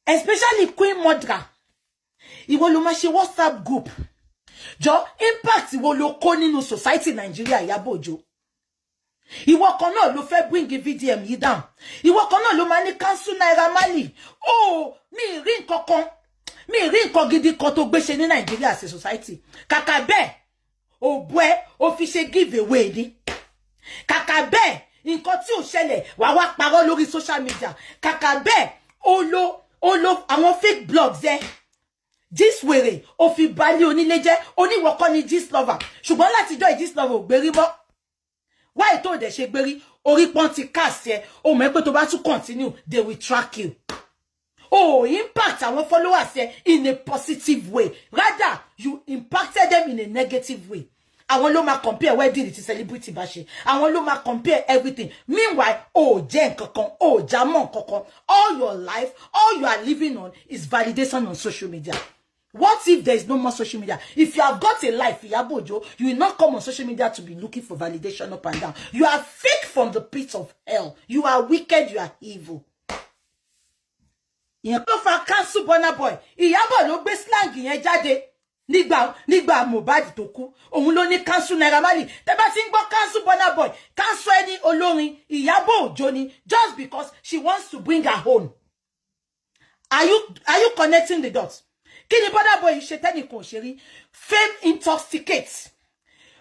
Especially Queen Mother, ìwọ ló máa ṣe WhatsApp group. Jọ, impact wo ló kó nínú society Nigeria, Ìyábọ̀ Òjó? Ìwọ kan náà ló fẹ́ bring VDM yìí down. Ìwọ kan náà ló máa ní cancel Naira Marley. Oh, mi rí nǹkan kan, mi rí nǹkan gidi kan tó gbé ṣe ní Nàìjíríà sí society. Kàkà bẹ́ẹ̀, òbú ẹ ó fi ṣe give away ni. Kàkà bẹ́ẹ̀, nǹkan tí ò ṣẹlẹ̀, wàá wá parọ́ lórí social media. Kàkà bẹ́ẹ̀, ó lo àwọn fake blogs ẹ, gist wèrè, ó fi balẹ̀ onílé jẹ́. Oníwọ̀kọ́ ni gist lover, ṣùgbọ́n látijọ́ gist lover ò gbérí mọ́. Wáyé tó dẹ̀ ṣe gbérí, orí pọ́n ti cast ẹ. O mọ̀ pé tó bá tún continue, they will track you. Oh, impact àwọn followers ẹ in a positive way, rather you impacted them in a negative way. Àwọn ló máa compare wedding ti celebrity bá ṣe, àwọn ló máa compare everything. Meanwhile, o jẹ́ nǹkan kan, o já mọ́ nǹkan kan. All your life, all you are living on is validation on social media. What if there is no more social media? If you have got a life, Iyabo Ojo, you will not come on social media to be looking for validation up and down. You are fake from the pit of hell. You are wicked, you are evil. Ìyẹn ló fa cancel Burna Boy. Ìyábọ̀ ló gbé slang yẹn jáde nígbà Mohbad tó kú. Òun ló ní cancel Naira Marley. Tẹ́ bá ti ń gbọ́ cancel Burna Boy, cancel ẹni olórin, Ìyábọ̀ Òjó ni, just because she wants to bring her own. Are you connecting the dots? Kí ni Burna Boy ṣe tẹ́nìkan ò ṣe rí? Fame intoxicates.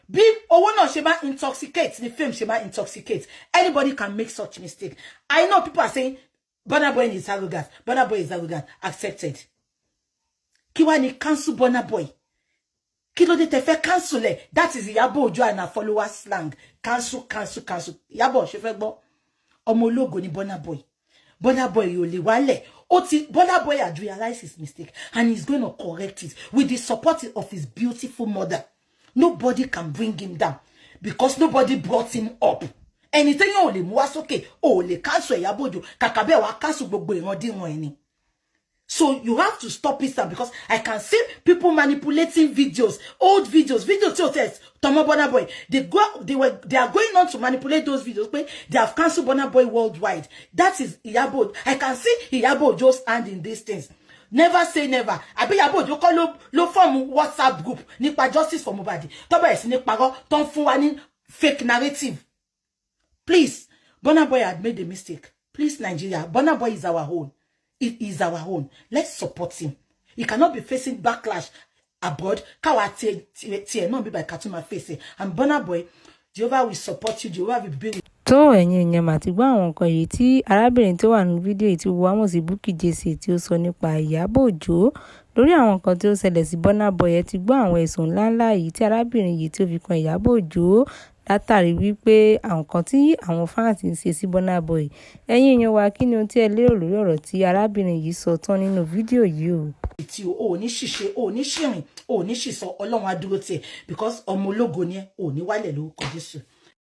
Bí owó náà ṣe máa intoxicate ni fame ṣe máa intoxicate. Anybody can make such mistake. I know people are saying Burna Boy is arrogant, Burna Boy is arrogant. Accepted. Kí wá ní cancel Burna Boy? Kí ló dé tẹ́ fẹ́ cancel ẹ̀? That is Ìyábọ̀ Òjó and her followers slang: cancel, cancel, cancel. Ìyábọ̀ ṣe fẹ́ gbọ́, ọmọ ológo ni Burna Boy. Burna Boy ò lè wálẹ̀. Ó ti, Burna Boy had realized his mistake and he's going to correct it with the support of his beautiful mother. Nobody can bring him down because nobody brought him up. Ẹni tí yóò lè mú wá sókè ò lè cancel Ìyábọ̀ Òjó. Kàkà bẹ́ẹ̀, wá cancel gbogbo ìrandíran ẹni. So you have to stop it now, because I can see people manipulating videos, old videos, videos tí o test Tomo Burna Boy. They go, they were, they are going on to manipulate those videos. But they have cancelled Burna Boy worldwide. That is Iyabo. I can see Iyabo Ojo's hand in these things. Never say never. Àbí Iyabo Ojo kọ́ ló form WhatsApp group nípa justice for Mohbad? Tó bẹ̀rẹ̀ sí ní parọ́, tó ń fún wa ní fake narrative. Please, Burna Boy had made a mistake. Please, Nigeria, Burna Boy is our own. It is our own. Let's support him. He cannot be facing backlash abroad. Káwa tiẹ̀ náà bí by cartoon máa face it. And Burna Boy, Jehovah will support you. Jehovah will be with Tó ẹ̀yin èèyàn mà ti gbọ́ àwọn nǹkan yìí tí arábìnrin tó wà nínú fídíò yìí tí wọ́n mọ̀ sí Bukky Jesse tí ó sọ nípa Ìyábọ̀ Òjó lórí àwọn nǹkan tí ó ṣẹlẹ̀ sí Burna Boy. Ẹ ti gbọ́ àwọn ẹ̀sùn ńláńlá yìí tí arábìnrin yìí tí ó fi kan Ìyábọ̀ Òjó látàrí wípé àwọn nǹkan tí àwọn fans ń ṣe sí Burna Boy. Ẹ̀yin èèyàn wa, kí ni ohun tí ẹ lérò lórí ọ̀rọ̀ tí arábìnrin yìí sọ tán nínú fídíò yìí o? Tí o ò ní ṣìṣe, o ò ní ṣìrìn, o ò ní ṣìsọ, Ọlọ́run á dúró tiẹ̀, because ọmọ ológo ni ẹ, ò ní wálẹ̀ lórúkọ Jésù.